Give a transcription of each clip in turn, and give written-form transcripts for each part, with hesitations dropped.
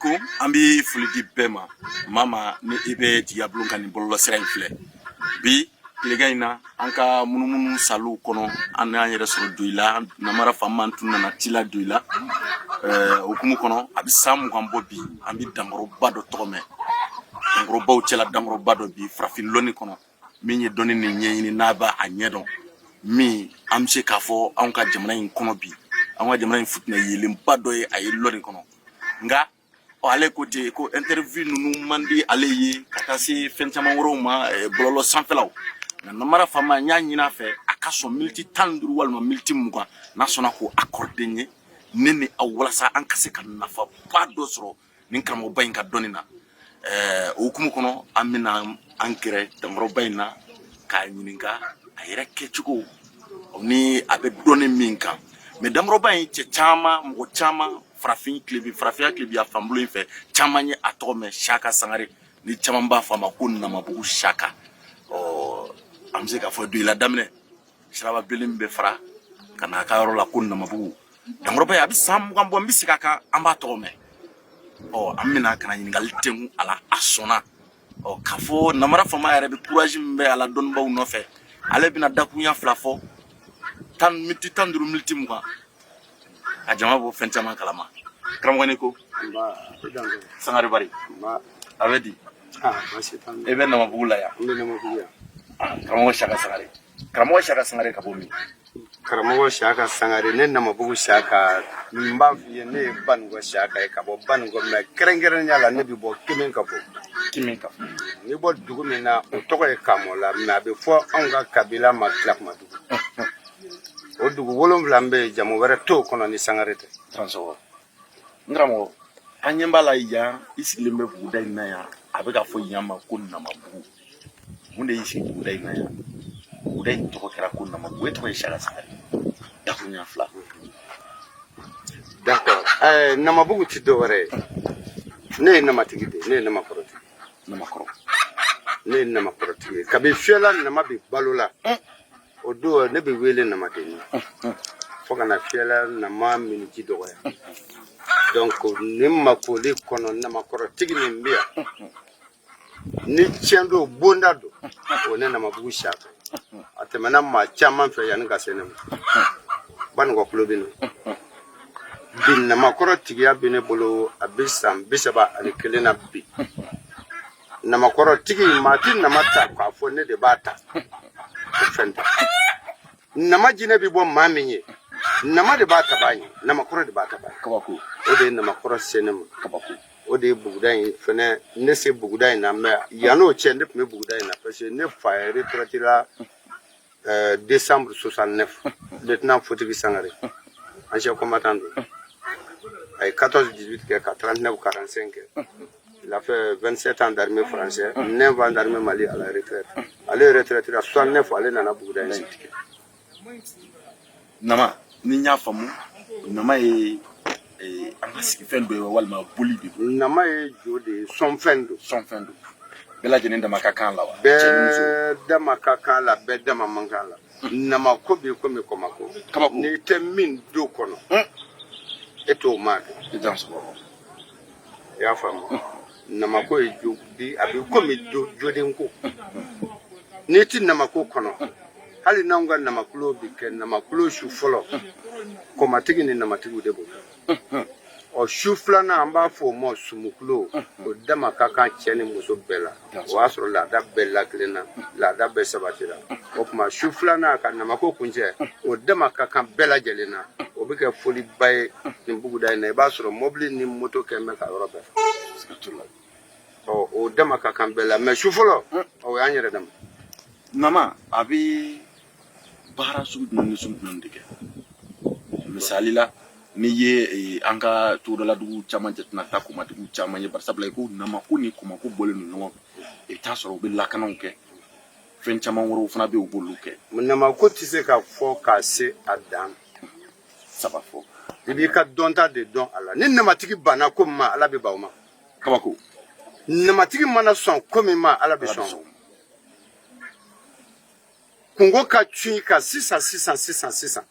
Ko an bɛ foli di bɛɛ ma, maa ma ni i bɛ jigiya bulon ka nin bɔlɔlɔsira in filɛ. Bi tilegan in na, an ka munumunu saliw kɔnɔ, an y'an yɛrɛ sɔrɔ Doyila. Namara faama tun nana ci la Doyila hukumu kɔnɔ. A bɛ san 20 bɔ bi, an bɛ dankɔrɔba dɔ tɔgɔ mɛn, dankɔrɔbaw cɛla dankɔrɔba dɔ bi farafin lɔnni kɔnɔ, min ye dɔnni nin ɲɛɲini, n'a b'a a ɲɛdɔn, min an bɛ se k'a fɔ anw ka jamana in kɔnɔ bi, an ka jamana in futinɛ yeelenba dɔ ye a ye lɔnni kɔnɔ. Nka ale ko ten ko interview ninnu man di ale ye, ka taa se fɛn caman wɛrɛw ma, bɔlɔlɔ sanfɛlaw. Nka namara faama, n y'a ɲini a fɛ a ka sɔn miniti 15 walima miniti 20, n'a sɔnna k'o accorder n ye, ne ni aw, walasa an ka se ka nafaba dɔ sɔrɔ nin karamɔgɔba in ka dɔnni na. O hukumu kɔnɔ, an bɛna an gɛrɛ dankɔrɔba in na k'a ɲininka a yɛrɛ kɛcogo ni a bɛ dɔnni min kan. Mais dankɔrɔba in, cɛ caman, mɔgɔ caman, farafin tilebi, farafinya tilebiya fanbolo in fɛ, caman ye a tɔgɔ mɛn, Saka Sangare, ni caman b'a fɔ a ma ko Namabugu Saka. Ɔ, an bɛ se k'a fɔ Doyila daminɛ siraba bilennin bɛ fara ka na a ka yɔrɔ la ko Namabugu. Dankɔrɔba ye, a bɛ san 20 bɔ, n bɛ segin a kan, an b'a tɔgɔ mɛn. Ɔ, an bɛna ka na ɲininkali tɛnku a la. A sɔnna. Ɔ, k'a fɔ namara faama yɛrɛ bɛ courage min bɛ a la dɔnnibaw nɔfɛ, ale bɛna dakurunya fila fɔ, tan miniti 15, miniti 20, a jama bɔ fɛn caman kalama. Karamɔgɔ, ni ko Sangare bari, a bɛ di? E bɛ Namabugu la yan? Karamɔgɔ Saka Sangare, karamɔgɔ Saka Sangare ka bɔ min? Karamɔgɔ Saka Sangare, ne Namabugu Saka, n b'a f'i ye, ne ye Banikɔ Saka ye, ka bɔ Banikɔ, mais kɛrɛnkɛrɛnnenya la, ne bɛ bɔ Keme ka bɔ. Keme ka fɔ. N bɛ bɔ dugu min na, o tɔgɔ ye Kamɔla, mais a bɛ fɔ anw ka kabila ma Tilakumadugu. O dugu wolonwula bɛ yen, jamu wɛrɛ t'o kɔnɔ ni Sangare tɛ. Transɔgɔ n karamɔgɔ, an ɲɛ b'a la yan, i sigilen bɛ buguda in na yan, a bɛ ka fɔ yan ma ko Namabugu. Mun de y'i sigi buguda in na yan? Buguda in tɔgɔ kɛra ko Namabugu, e tɔgɔ ye Saka Sangare, dakurunya fila. D'accord, Namabugu ti dɔwɛrɛ ye, ne ye namatigi de ye, ne ye namakɔrɔtigi. Namakɔrɔ. Ne ye namakɔrɔtigi ye. Kabi fiyɛla nama bɛ balo la, o don ne bɛ wele namadenni, fo ka na fiyɛla nama miniji dɔgɔya. Donc nin makoli kɔnɔ, namakɔrɔtigi min bɛ yan ni tiɲɛ don, bonda don, o ne Namabugu Saka. A tɛmɛna maa caman fɛ yanni ka se ne ma. Banikɔ kulo bɛ na bi, namakɔrɔ tigiya bɛ ne bolo, a bɛ san 31 na bi. Namakɔrɔ tigi, maa ti nama ta k'a fɔ ne de b'a ta, o fɛn tɛ. Nama jinɛ bɛ bɔ maa min ye, nama de b'a ta b'a ye, namakɔrɔ de b'a ta b'a ye. Kabako. O de ye namakɔrɔ se ne ma. Kabako. O de ye buguda in fɛnɛ ne se buguda in na. Mais yann'o cɛ, ne tun bɛ buguda in na, parce que ne fa ye retraité la décembre 69, lieutenant Fotigi Sangare, ancien combattant don. A ye 14 18 kɛ, ka 39 45 kɛ. Il a fait 27 ans d'armée française, 9 ans d'armée Mali à la retraite. Ale retraité la 69, ale nana buguda in sigi. Nama, ni n y'a faamu, nama ye an ka sigifɛn dɔ ye walima boli de don? Nama ye jo de ye, sɔnfɛn don. Sɔnfɛn don. Bɛɛ lajɛlen dama ka kan la wa, cɛ ni muso? Bɛɛ dama ka kan la, bɛɛ dama man kan la. Nama ko b'i komi kɔmako. Kabako. N'i tɛ min do kɔnɔ, e t'o maa dɔn. I dan sɔgɔ. I y'a faamu? Namako ye jo bi, a bɛ komi jo, joden ko. N'i ti namako kɔnɔ, hali n'anw ka namakulo bi kɛ, namakulo su fɔlɔ, kɔmatigi ni namatigiw de b'o kɛ. Ɔ, su filanan, an b'a fɔ o ma sumukulo, o dama ka kan cɛ ni muso bɛɛ la. O y'a sɔrɔ laada bɛɛ lakilenna, laada bɛɛ sabatira. O tuma su filanan ka namako kuncɛ, o dama ka kan bɛɛ lajɛlen na. O bɛ kɛ foliba ye nin buguda in na. I b'a sɔrɔ mobili ni moto kɛn bɛ ka yɔrɔ bɛɛ. Ɔ, o dama ka kan bɛɛ la, mais su fɔlɔ, o y'an yɛrɛ dama. Nama a bɛ baara sugu jumɛn ni sugu jumɛn de kɛ? Misali la, n'i ye an ka togodaladugu caman jateminɛ, taa kɔmatigiw caman ye, bari sabula i ko namako ni kɔmako bɔlen don ɲɔgɔn fɛ, i bɛ taa sɔrɔ u bɛ lakanaw kɛ, fɛn caman wɛrɛw fana bɛ yen, u b'olu kɛ. Namako tɛ se ka fɔ k'a se a dan. Saba fɔ. I b'i ka dɔnta de dɔn a la. Ni namatigi banna ko min ma, Ala bɛ ban o ma. Kabako. Namatigi mana sɔn ko min ma, Ala bɛ sɔn o ma. Kungo ka cun i kan sisan sisan sisan sisan,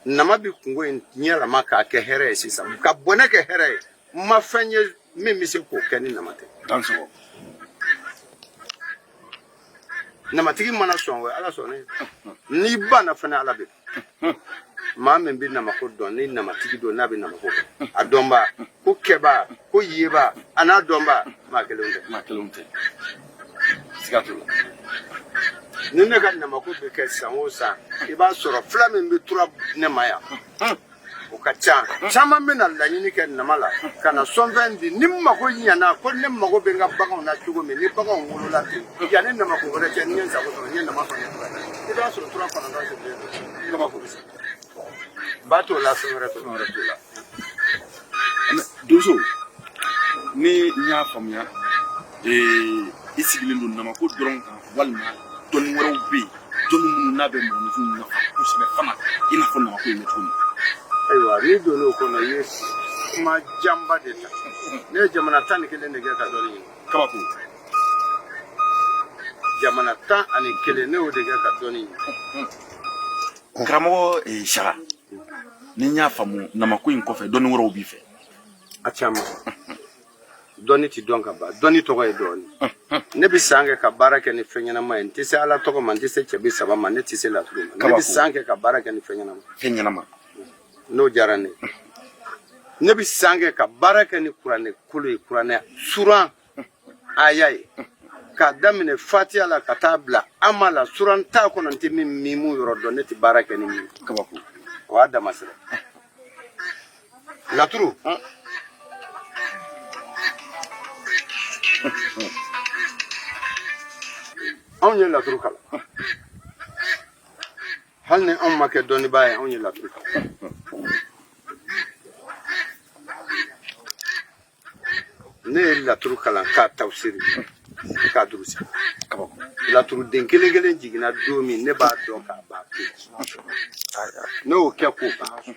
nama bɛ kungo in yɛlɛma k'a kɛ hɛrɛ ye sisan, ka bɔnɛ kɛ hɛrɛ ye. N ma fɛn ye min bɛ se k'o kɛ ni nama tɛ. Dansɔgɔ. Namatigi mana sɔn, o ye Ala sɔnnen ye. N'i banna fana, Ala bɛ. Maa min bɛ namako dɔn, ni namatigi don, n'a bɛ namako kɛ, a dɔnba ko kɛba ko yeba, a n'a dɔnba, maa kelenw tɛ. Maa kelenw tɛ, siga t'o la. Ni ne ka namako bɛ kɛ san o san, i b'a sɔrɔ fila min bɛ tura ne ma yan, o ka ca. Caman bɛ na laɲini kɛ nama la ka na sɔnfɛn di. Ni mago ɲɛna ko ne mago bɛ n ka baganw na cogo min, ni baganw wolola ten, yanni namako wɛrɛ cɛ, ni n ye n sago sɔrɔ, n ye nama sɔn, i b'a sɔrɔ tura 9 sigilen don. Kabako. Ba t'o la, fɛn wɛrɛ t'o la. Fɛn wɛrɛ t'o la. Donso, ni n y'a faamuya, i sigilen don namako dɔrɔn kan, walima dɔnni wɛrɛw bɛ yen, dɔnni minnu n'a bɛ mɔgɔninfinw nafa kosɛbɛ fana, i n'a fɔ namako in bɛ cogo min? Ayiwa, n'i donn'o kɔnɔ, i ye kuma janba de ta. Ne ye jamana 11 de kɛ ka dɔnni ɲini. Kabako. Jamana 11, ne y'o de kɛ ka dɔnni ɲini. Karamɔgɔ Saka, ni n y'a faamu, namako in kɔfɛ, dɔnni wɛrɛw b'i fɛ? A caman. Dɔnni ti dɔn ka ban. Dɔnni tɔgɔ ye dɔɔni. Ne bɛ san kɛ ka baara kɛ ni fɛn ɲɛnama ye. N tɛ se Ala tɔgɔ ma, n tɛ se cɛ bi saba ma, ne tɛ se laturu ma. Ne bɛ san kɛ ka baara kɛ ni fɛn ɲɛnama. Fɛn ɲɛnama. N'o diyara ne ye. Ne bɛ san kɛ ka baara kɛ ni kuranɛ kolo ye, kuranɛ suran aya ye, k'a daminɛ Fatiya la ka taa bila ama la. Suran t'a kɔnɔ n tɛ min mimu yɔrɔ dɔn, ne tɛ baara kɛ ni min. Kabako. O y'a dama sira. Laturu, anw ye laturu kalan. Hali ni anw ma kɛ dɔnnibaa ye, anw ye laturu kalan. Ne ye laturu kalan k'a tafsiri, k'a durusi. Laturuden kelen kelen jiginna don min, ne b'a dɔn k'a ban pewu. Ne y'o kɛ k'o ban.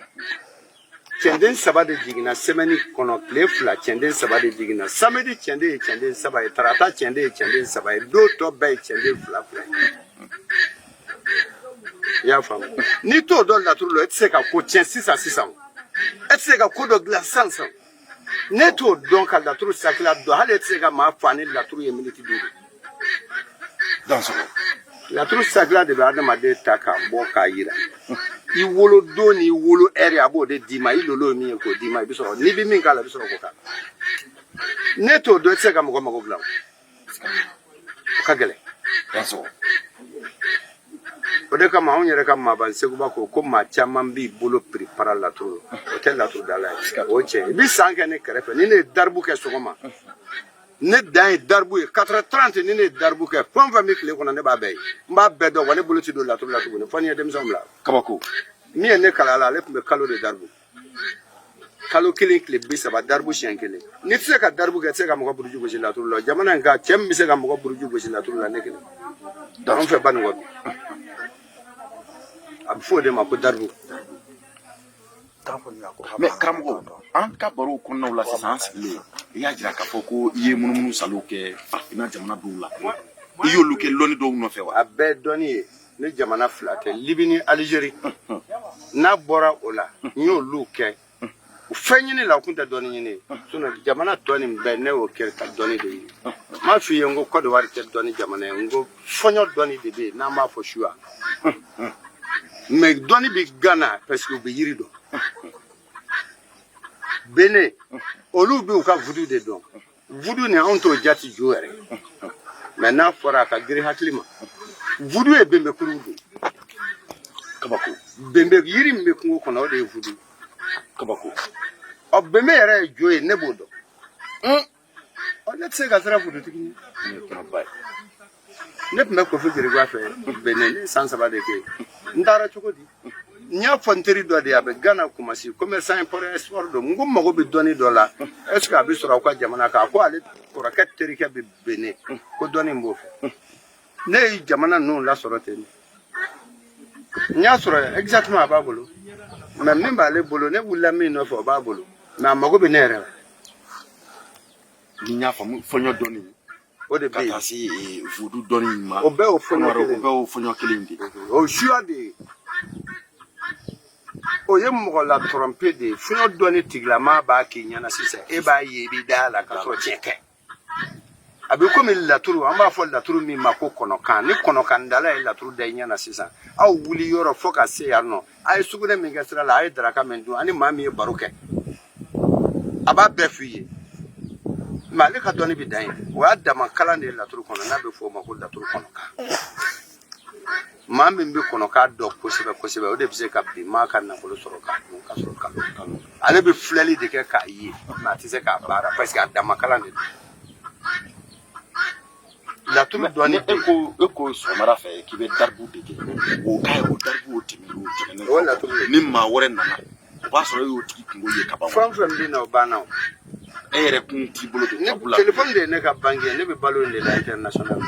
Cɛnden saba de jiginna semaine kɔnɔ, tile 2, cɛnden saba de jiginna. Samedi cɛnden ye cɛnden saba ye, tarata cɛnden ye cɛnden saba ye, don tɔ bɛɛ ye cɛnden fila fila ye. I y'a faamu? N'i t'o dɔn laturu la, e tɛ se ka ko tiɲɛ sisan sisan, e tɛ se ka ko dɔ dilan sisan sisan. Ne t'o dɔn ka laturu sakila dɔn, hali e tɛ se ka maa faa ni laturu ye miniti 5. Laturu sakila de bɛ adamaden ta k'a bɔ k'a yira. I wolo don n'i wolo ɛri, a b'o de d'i ma. I lolo ye min ye, k'o d'i ma. I bɛ sɔrɔ, n'i bɛ min k'a la, i bɛ sɔrɔ k'o k'a la. Ne t'o dɔn, i tɛ se ka mɔgɔ mago dilan. O ka gɛlɛn. O de kama anw yɛrɛ ka maaban Seguba ko maa caman b'i bolo piripara laturu, o tɛ laturudala ye. O tiɲɛ, i bɛ san kɛ ne kɛrɛfɛ. Ni ne ye daribu kɛ sɔgɔma, ne dan ye daribu ye 4h30. Ni ne ye daribu kɛ, fɛn o fɛn bɛ tile kɔnɔ, ne b'a bɛɛ ye, n b'a bɛɛ dɔn. Wa ne bolo ti don laturu la tuguni fo ni ye denmisɛnw bila. Kabako. Min ye ne kalan a la, ale tun bɛ kalo de daribu, kalo kelen tile 30 daribu siɲɛ kelen. N'i tɛ se ka daribu kɛ, i tɛ se ka mɔgɔ buruju gosi laturu la. Jamana in kan, cɛ min bɛ se ka mɔgɔ buruju gosi laturu la, ne kelen. Anw fɛ Banikɔ bi, a bɛ fɔ o de ma ko daribu. Mais karamɔgɔ, an ka baro kɔnɔnaw la sisan, an sigilen, i y'a jira k'a fɔ ko i ye munumunu salow kɛ farafinna jamana dɔw la. I y'olu kɛ lɔnni dɔw nɔfɛ wa? A bɛɛ dɔnni ye. Ne jamana fila tɛ, Libi ni Alizeri. N'a bɔra o la, n y'olu kɛ fɛn ɲini la, o kun tɛ dɔnni ɲini ye. Sinon jamana tɔ nin bɛɛ, ne y'o kɛ ka dɔnni de ɲini. N m'a f'i ye n ko Kɔdiwari tɛ dɔnni jamana ye, n ko fɔɲɔ dɔnni de bɛ yen, n'an b'a fɔ suya. Mais dɔnni bɛ Gana parce que u bɛ yiri dɔn. Benin, olu bɛ u ka vudu de dɔn. Vudu ni anw t'o jate jo yɛrɛ, mais n'a fɔra a ka girin hakili ma, vudu ye benbekuru de. Kabako. Benbe yiri min bɛ kungo kɔnɔ, o de ye vudu. Kabako. Ɔ, benbe yɛrɛ ye jo ye, ne b'o dɔn. Ɔ, ne tɛ se ka siran vudutigi ɲɛ. Ne tun bɛ Kofi Jiriba fɛ Benin, ne ye san 3 de kɛ yen. N taara cogo di? N y'a fɔ n teri dɔ de ye, a bɛ Gana Kumasi, commerçant import export don. N ko n mago bɛ dɔnni dɔ la, est ce que a bɛ sɔrɔ aw ka jamana kan? A ko ale kɔrɔkɛ terikɛ bɛ Benin, ko dɔnni b'o fɛ. Ne ye jamana ninnu lasɔrɔ ten. N y'a sɔrɔ exactement a b'a bolo, mais min b'ale bolo, ne wulila min nɔfɛ, o b'a bolo, mais a mago bɛ ne yɛrɛ la. Ni n y'a faamu, fɔɲɔ dɔnni o de ka bɛ yen taa se vudu dɔnni in ma. O bɛɛ y'o fɔɲɔ o kelen. Bɛɛ y'o fɔɲɔ kelen de. O suya de ye. O ye mɔgɔ la tromper de ye. Fiɲɛ dɔnni tigilama b'a k'i ɲɛna sisan, e b'a ye, i b'i da la k'a sɔrɔ tiɲɛ tɛ. A bɛ komi laturu, an b'a fɔ laturu min ma ko kɔnɔkan. Ni kɔnɔkandala ye laturu da i ɲɛna sisan, aw wuli yɔrɔ fo ka se yan nɔ, a ye sugunɛ min kɛ sira la, a ye daraka min dun, ani maa min ye baro kɛ, a b'a bɛɛ f'i ye. Mais ale ka dɔnni bɛ dan yen. O y'a dama kalan de ye laturu kɔnɔ, n'a bɛ fɔ o ma ko laturu kɔnɔkan. Maa min bɛ kɔnɔkan dɔn kosɛbɛ kosɛbɛ, o de bɛ se ka bin maa ka nafolo sɔrɔ k'a dun ka sɔrɔ kalo kalo. Ale bɛ filɛli de kɛ k'a ye, mais a tɛ se k'a baara parce que a dama kalan de don. Laturu dɔnni. E ko sɔgɔmada fɛ k'i bɛ daribu de kɛ, o k'a ye o daribu o tɛmɛnen o tɛmɛnen. O laturu de. Ni maa wɛrɛ nana, o b'a sɔrɔ e y'o tigi kungo ye ka ban. Fɛn o fɛn bɛ na, o banna o. E yɛrɛ kun t'i bolo don Ne tubabu la. Telefɔni de ye ne ka banque ye. Ne bɛ balo in de la international.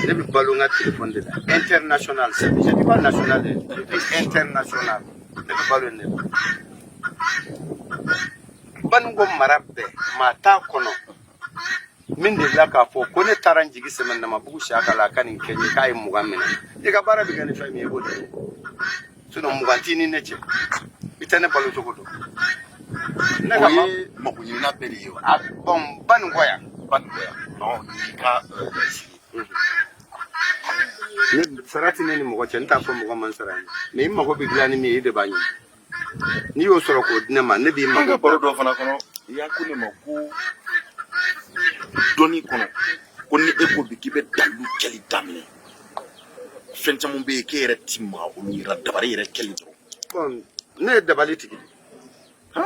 Ne bɛ balo n ka telefɔni de la international. C'est, je dis pas national dɛ, je dis international. Ne bɛ balo in de la. Baninko mara bɛɛ, maa t'a kɔnɔ min delila k'a fɔ ko ne taara n jigi sɛmɛ Namabugu Siyaka la, a ka nin kɛ n ye, k'a ye 20 minɛ. I ka baara bɛ kɛ ni fɛn min ye, i b'o de sinon 20 t'i ni ne cɛ. I tɛ ne balo cogo dɔn. Ne O ka ma ye mago ɲinina bɛɛ de ye wa? A bɔn, Baninko yan. Baninko yan, n'i ka sigi. Ne sara tɛ ne ni mɔgɔ cɛ. N t'a fɔ mɔgɔ man sara ye, mais i mago bɛ dilan ni min ye, i de b'a ɲini. N'i y'o sɔrɔ k'o di ne ma, ne b'i An mago ka baro dɔ fana kɔnɔ, i y'a ko ne ma ko dɔnni kɔnɔ, ko ni e ko bi k'i bɛ dalilu kɛli daminɛ, fɛn caman bɛ yen k'e yɛrɛ ti maga olu yɛrɛ la, dabali yɛrɛ kɛli dɔrɔn. Bon, ne ye dabali tigi de.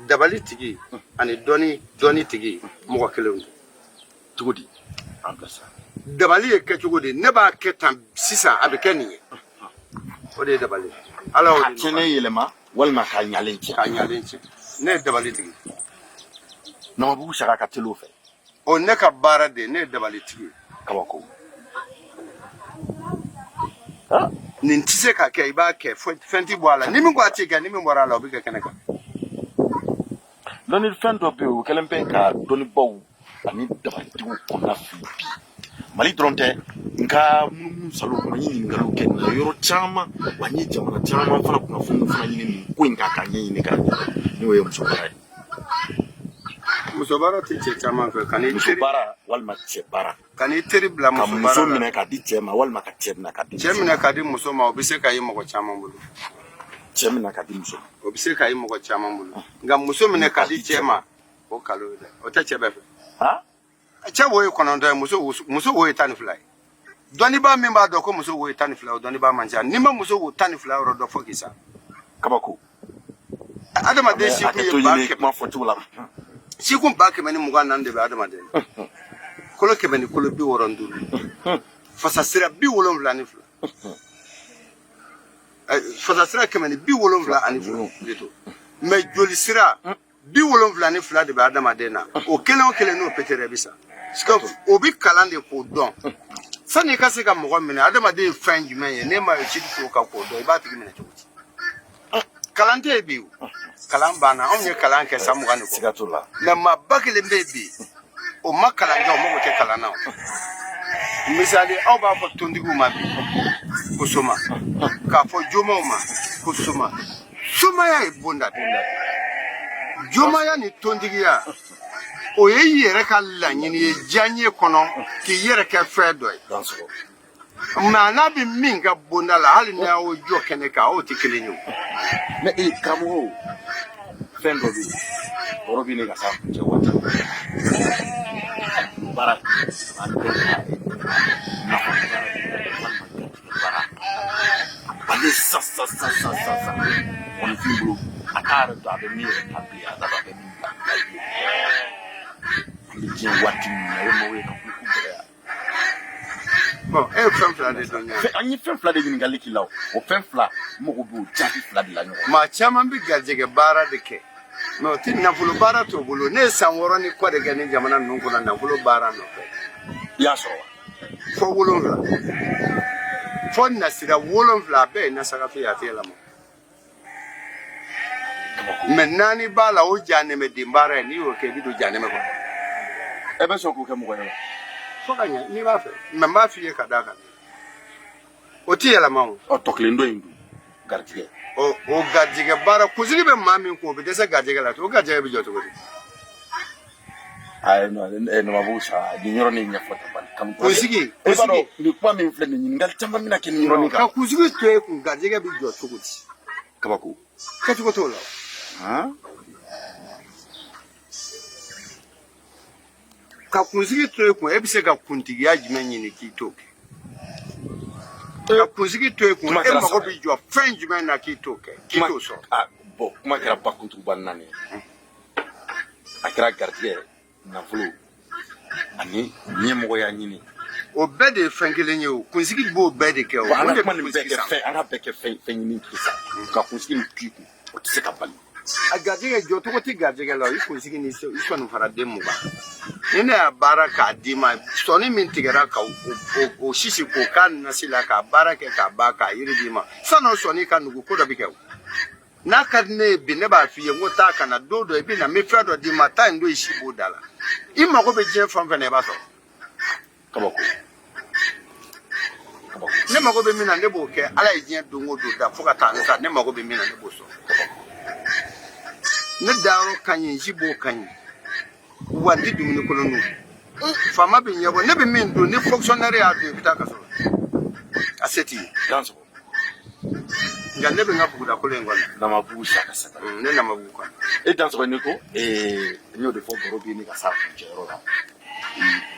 Dabali tigi ani dɔnni tigi, mɔgɔ kelenw tɛ. Cogo di? An bilasira. Dabali ye kɛcogo de ye. Ne b'a kɛ tan sisan, a bɛ kɛ nin ye, o de ye dabali ye. Ala y'o Ka de tiɲɛnen yɛlɛma walima k'a ɲalen tiɲɛ. K'a ɲalen tiɲɛ. Ne ye dabali tigi. Namabugu Siyaka ka teli o fɛ. O ne ka baara de ye. Ne ye dabali tigi ye. Kabako. Nin tɛ se ka kɛ, i b'a kɛ, fɛn tɛ bɔ a la. Ni min ko a tɛ kɛ, ni min bɔra a la, o bɛ kɛ kɛnɛ kan. Dɔnni fɛn dɔ bɛ yen, o kɛlen bɛ ka dɔnnibaw ani dabalitigiw kɔnɔna fili bi. Mali dɔrɔn tɛ, n ka munumunu salo kɔnɔ, n ye ɲininkaliw kɛ nin na yɔrɔ caman wa, n ye jamana caman fana kunnafoniw fana ɲini nin ko in kan k'a ɲɛɲini k'a ɲɛdɔn, n'o ye muso baara ye. Muso baara tɛ cɛ caman fɛ. Ka n'i Muso teri baara walima cɛ baara. Ka n'i teri bila Ka muso muso baara la. minɛ k'a di cɛ ma walima ka cɛ minɛ k'a di Cɛ muso minɛ ma. ka di muso ma, o bɛ se ka ye mɔgɔ caman bolo. Cɛ minɛ k'a di muso ma. O bɛ se ka ye mɔgɔ caman bolo, nka muso minɛ ka di cɛ ma, o kalo ye dɛ, o tɛ cɛ bɛɛ fɛ. Cɛ wo ye 9 ye, muso wo ye 12 ye. Dɔnnibaa min b'a dɔn ko muso wo ye 12, o dɔnnibaa man ca. N'i ma muso wo 12 yɔrɔ dɔn, fo k'i sa. Kabako. Adamaden sikun Hakɛto ye ba ɲini kɛmɛ kuma fɔcogo la. Sikun 124 124 de bɛ adamaden na. Kolo kɛmɛ ni kolo 65, fasasira 72, fasasira 172 plutôt. Mais joli sira 72 de bɛ adamaden na. O kelen o kelen, n'o pétera, i bɛ sa. Donc o bɛ kalan de k'o dɔn sani i ka se ka mɔgɔ minɛ. Adamaden ye fɛn jumɛn ye? N'e ma étude k'o kan k'o dɔn, i b'a tigi minɛ cogo di? Kalan tɛ yen bi. O kalan banna. Anw ye kalan kɛ san 20 ni kɔ. Siga t'o la. Mais maa ba kelen bɛ yen bi, o ma kalan kɛ, o mago tɛ kalan na. O misali, aw b'a fɔ tontigiw ma bi ko soma, k'a fɔ jomaw ma ko soma. Somaya ye bonda de ye. Jomaya ni tontigiya, o ye i yɛrɛ ka laɲini ye diyaɲɛ kɔnɔ, k'i yɛrɛ kɛ fɛn dɔ ye. Dansɔgɔ. Mais n'a bɛ min ka bonda la, hali n'a y'o jɔ kɛnɛ kan, o tɛ kelen ye o. Mais ee karamɔgɔ, fɛn dɔ bɛ yen, baro bɛ ne ka s'a kuncɛ waati, baara a bɛɛ ka nafa baara walima garijɛgɛ baara, a balen sa sa sa sa sa sa, mɔgɔninfin bolo, a t'a yɛrɛ dɔn a bɛ min yɛrɛ ta bilen, a t'a dɔn a bɛ min bila bilen. An bɛ diɲɛ waati min na, o ye maaw ye ka ko gɛlɛya. Bon, e ye fɛn fila de dɔn ɲɔgɔn. An ye fɛn fila de ɲininkali k'i la. O o fɛn fila, n mago b'o jaabi fila de la ɲɔgɔn. Maa caman bɛ garijɛgɛ baara de kɛ, mais o tɛ nafolo baara t'o bolo. Ne ye san 6 ni kɔ de kɛ ni jamana ninnu kɔnɔ nafolo baara nɔfɛ. I y'a sɔrɔ wa? Fɔ 7, fɔ nasira 7, a bɛɛ ye nasagafe ye, a tɛ yɛlɛma. Mais naani b'a la, o janɛmɛden baara ye. N'i y'o kɛ, i bɛ don janɛmɛ kɔnɔ. E bɛ sɔn k'o kɛ mɔgɔ ye wa? Fo ka ɲɛ n'i b'a fɛ, mais n b'a f'i ye ka d'a kan. O tɛ yɛlɛma o. Ɔ, tɔ kelen dɔ in dun, garijɛgɛ? O garijɛgɛ baara, kunsigi bɛ maa min kun, o bɛ dɛsɛ garijɛgɛ la, o garijɛgɛ bɛ jɔ cogo di? Ayi, Namabugu sa, nin yɔrɔnin ɲɛfɔ ta bani kanu. Kunsigi. E b'a dɔn, nin kuma min filɛ nin, ɲininkali caman bɛna kɛ nin yɔrɔnin Ka kan. kunsigi to e kun, garijɛgɛ bɛ jɔ cogo di? Kabako. Kɛcogo t'o la. Han. Ka kunsigi to e kun, e bɛ se ka kuntigiya jumɛn ɲini k'i t'o kɛ? Ka kunsigi to e kun, Kuma e kɛra mago saba bɛ ye. jɔ fɛn jumɛn na k'i t'o kɛ, k'i t'o sɔrɔ? Ah, bon, kuma kɛra bakuntuguba naani ye. A kɛra garijɛgɛ, nafolo ani ɲɛmɔgɔya ɲini. O bɛɛ de ye fɛn kelen ye. O kunsigi b'o bɛɛ de kɛ. O Bon, an mun ka de kuma bɛ nin bɛɛ kunsigi kɛ san? fɛn, an ka bɛɛ kɛ fɛn ɲini sisan. Ka kunsigi nin k'i kun, o tɛ se ka bali. A garijɛgɛ jɔcogo tɛ garijɛgɛ la. I kunsigi ni i sɔnni fara den 20, ni ne y'a baara k'a d'i ma, sɔnni min tigɛra ka o sisi k'o k'a nasi la, k'a baara kɛ k'a ban, k'a yiri d'i ma, san'o sɔnni ka nugu, ko dɔ bɛ kɛ. O n'a ka di ne ye bi, ne b'a f'i ye n ko taa ka na don dɔ, i bɛ na, n bɛ fɛn dɔ d'i ma, taa nin don, i si b'o da la, i mago bɛ diɲɛ fɛn o fɛn na, i b'a sɔrɔ. Kabako, kabako. Ne mago bɛ min na, ne b'o kɛ. Ala ye diɲɛ don o don da fo ka taa n sa, ne mago bɛ min na, ne b'o sɔrɔ. Ne dayɔrɔ ka ɲi, n si b'o ka ɲi, wa n tɛ dumuni kolon dun. Faama bɛ ɲɛbɔ, ne bɛ min dun, ni fonctionnaire y'a dun, i bɛ taa kaso la, a se t'i ye. Dansɔgɔ. Nka ne bɛ n ka buguda kolon in kɔnɔ. Namabugu sa ka sabali. Ne Namabugu kɔnɔ. E dansɔgɔ, ne ko n y'o de fɔ, baro bɛ ne ka s'a kuncɛyɔrɔ la.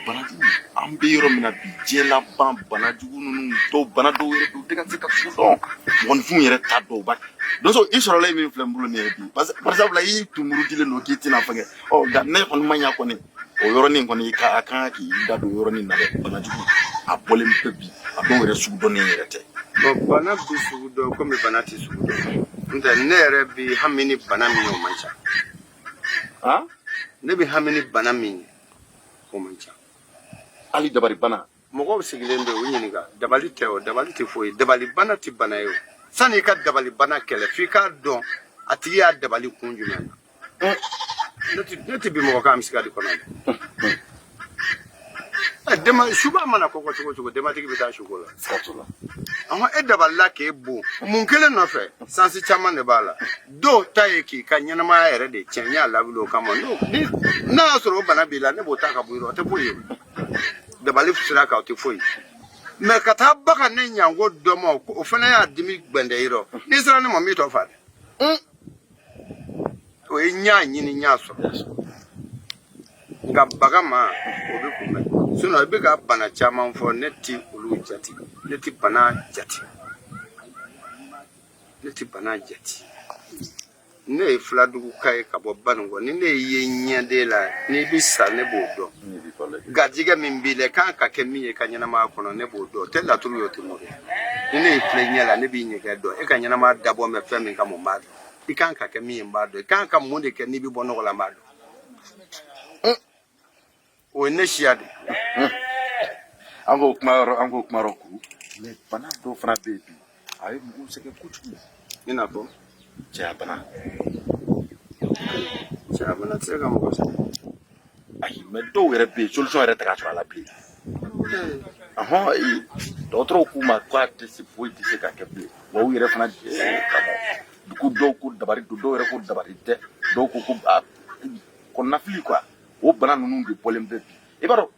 Banajugu, an bɛ yɔrɔ min na bi, diɲɛ laban banajugu ninnu dɔw, bana dɔw yɛrɛ bɛ yen, u tɛ ka se ka sugu dɔn, mɔgɔninfinw yɛrɛ t'a dɔn. U b'a donso i sɔrɔla ye min filɛ n bolo nin ye bi, parce que par exemple i tun murutilen don k'i tɛna fɛngɛ. Ɔ, nka ne kɔni ma ɲa kɔni, o yɔrɔnin kɔni, ka a kan k'i da don o yɔrɔnin na dɛ. Banajugu a bɔlen bɛ bi, a dɔw yɛrɛ sugu dɔnnen yɛrɛ tɛ. Bon, bana bɛ sugu dɔn komi bana tɛ sugu dɔn. N tɛ, ne yɛrɛ bɛ hami ni bana min ye, o man ca. Ne bɛ hami ni bana min ye, o man ca. Hali dabali bana? Mɔgɔw sigilen bɛ, u ɲininka. Dabali tɛ o, dabali tɛ foyi ye. Dabali bana tɛ bana ye. O sani i ka dabali bana kɛlɛ, f'i k'a dɔn a tigi y'a dabali kun jumɛn na. Ne tɛ bi mɔgɔ kan misikadi kɔnɔ dɛ. Dema suba mana kɔgɔ cogo cogo, denbatigi bɛ taa suko la. Siga t'o la. Ɔhɔn, e dabalila k'e bon mun kelen nɔfɛ, sansi caman de b'a la. Dɔw ta ye k'i ka ɲɛnamaya yɛrɛ de tiɲɛ. N y'a lawuli o kama. N'o ni n'a y'a sɔrɔ o bana b'i la, ne b'o ta ka bɔ i rɔ, o tɛ foyi ye. Dabali sira kan, o tɛ foyi. Mɛ ka taa baga ne ɲanko dɔ ma, o fana y'a dimi gbɛndɛ i rɔ. N'i sera ne ma, n b'i tɔ fa dɛ. O ye n y'a ɲini, n y'a sɔrɔ. Nka baga ma, o bɛ kunbɛn. Sinon i bɛ ka bana caman fɔ, ne ti olu jate. Ne ti bana jate, ne ti bana jate. Ne ye filaduguka ye ka bɔ Banikɔ. Ni ne ye ɲɛden la, n'i bɛ sa, ne b'o dɔn. Garijɛgɛ min b'i la, i kan ka kɛ min ye i ka ɲɛnamaya kɔnɔ, ne b'o dɔn. O tɛ laturu ye, o tɛ mori ye. Ni ne y'i filɛ ɲɛ la, ne b'i ɲɛgɛn dɔn. E ka ɲɛnamaya dabɔ bɛ fɛn min kama, n b'a dɔn. I kan ka kɛ min ye, n b'a dɔn. I kan ka mun de kɛ n'i bɛ bɔ nɔgɔ la, n b'a dɔn. O ye ne siya de ye. An k'o kuma yɔrɔ, an k'o kuma yɔrɔ kuru. Mais bana dɔw fana bɛ yen bi, a ye mɔgɔw sɛgɛn kojugu. I n'a fɔ? Cɛya bana. Cɛya bana tɛ se ka mɔgɔ sɛgɛn. Ayi, mais dɔw yɛrɛ bɛ yen, solution yɛrɛ tɛ ka sɔrɔ a la bilen. Ɔhɔn, dɔgɔtɔrɔw k'u ma k'a tɛ se, foyi tɛ se ka kɛ bilen. Wa u yɛrɛ fana karamɔgɔ ko dɔw ko dabari don, dɔw yɛrɛ ko dabari tɛ, dɔw ko a kɔnɔnafili quoi. O bana ninnu de bɔlen bɛ bi. I b'a dɔn,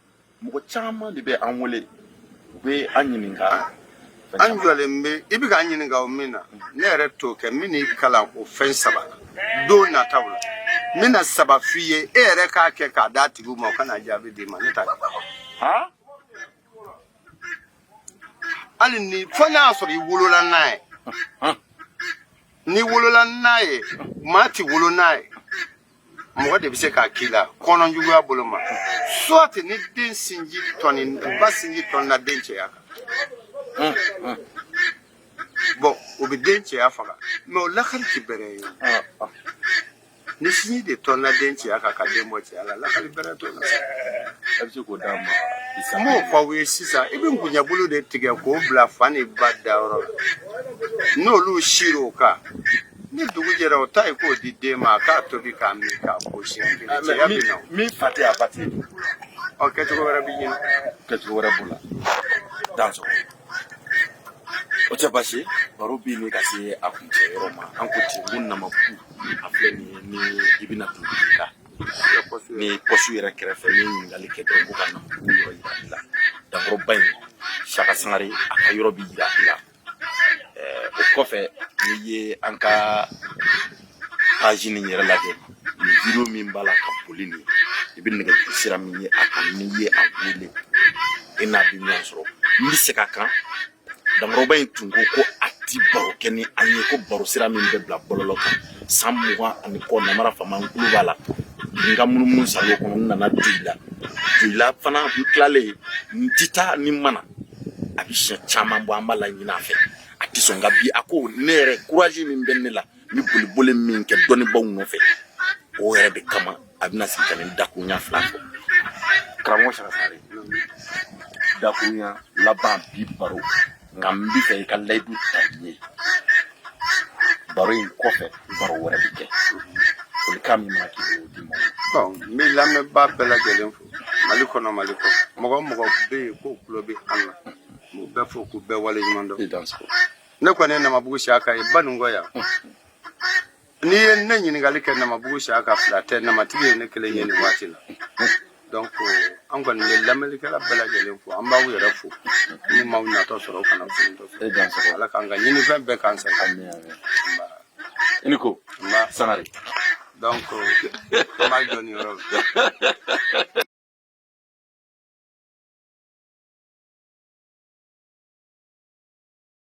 mɔgɔ caman de bɛ an wele, u bɛ an ɲininka fɛn An caman. jɔlen bɛ, i bɛ k'an ɲininka o min na, ne yɛrɛ t'o kɛ. N bɛn'i kalan o fɛn saba la don nataw la. N bɛna saba f'i ye, e yɛrɛ k'a kɛ k'a d'a tigiw ma, o kana jaabi d'i ma. Ne t'a kɛ. Hali ni fo n'a y'a sɔrɔ i wolola n'a ye. N'i wolola n'a ye, maa ti wolo n'a ye, mɔgɔ de bɛ se k'a k'i la kɔnɔ juguya bolo ma. Soit ni den sinji tɔni, ba sinji tɔnina den cɛya kan, bon, o bɛ den cɛya faga. Mais o lakali ti bɛrɛ ye. Ni sinji de tɔnina den cɛya kan ka den bɔ cɛya la, lakali bɛrɛ t'o la. A bɛ se k'o d'a ma? N b'o fɔ aw ye sisan. I bɛ ngunjɛbolo de tigɛ k'o bila fa ni ba dayɔrɔ la. N'olu sir'o kan, ni dugu jɛra, o ta ye k'o di den ma, a k'a tobi k'a min k'a ko siɲɛ kelen, cɛya bɛ na. Min fa tɛ, a ba tɛ? Ɔ, kɛcogo wɛrɛ bɛ ɲini. Kɛcogo wɛrɛ b'o la, dansɔgɔ. O tɛ baasi ye. Baro bi ni ka se a kuncɛ yɔrɔ ma, an ko ten ko Namabugu a filɛ nin ye, ni i bɛna don Joyila, ni poste yɛrɛ kɛrɛfɛ, ni ɲininkali kɛ dɔrɔn ko ka Namabugu yɔrɔ yira i la, dankɔrɔba in, Saka Sangare a ka yɔrɔ bi yira i la. O kɔfɛ, n'i ye an ka page nin yɛrɛ lajɛ, nin video min b'a la ka boli nin, i bɛ nɛgɛjuru sira min ye a kan, n'i ye a wele, e n'a bɛ ɲɔgɔn sɔrɔ. N bɛ segin a kan, dankɔrɔba in tun ko ko a ti baro kɛ ni an ye, ko baro sira min bɛ bila bɔlɔlɔ kan san 20 ani kɔ, namara faama n kulo b'a la. N ka munumunu salo kɔnɔ, n nana Joyila. Joyila fana, n tilalen, n ti taa ni mana a bɛ siɲɛ caman bɔ, an b'a laɲini a fɛ, a tɛ sɔn. Nka bi a ko ne yɛrɛ, courage min bɛ ne la, n bɛ boliboli min kɛ dɔnnibaw nɔfɛ, o yɛrɛ de kama a bɛna sigi ka nin dakurunya 2 fɔ. Karamɔgɔ Saka Sangare, dakurunya laban bi baro, nka n bɛ fɛ i ka layidu ta n ye, baro in kɔfɛ baro wɛrɛ bɛ kɛ. Folikan min mana k'i bolo, o di mɔgɔw ma. Bon, n bɛ lamɛnbaa bɛɛ lajɛlen fo, Mali kɔnɔ, Mali kɔ, mɔgɔ o mɔgɔ bɛ yen k'o tulo bɛ an na, n b'u bɛɛ fo k'u bɛɛ waleɲuman dɔn. I danso. Ne kɔni ye Namabugu Siyaka ye Banunkɔ yan. N'i ye ne ɲininkali kɛ Namabugu Siyaka, fila tɛ, namatigi ye ne kelen ye nin waati la. Donc an kɔni bɛ lamɛnnikɛla bɛɛ lajɛlen fo, an b'aw yɛrɛ fo. N'u m'aw natɔ sɔrɔ, u kana finitɔ E sɔrɔ. Danso. Ala k'an ka ɲinifɛn bɛɛ k'an sago. Amin, amin. I ni ko. Nba. Sangare. Donc an b'a jɔ nin yɔrɔ la.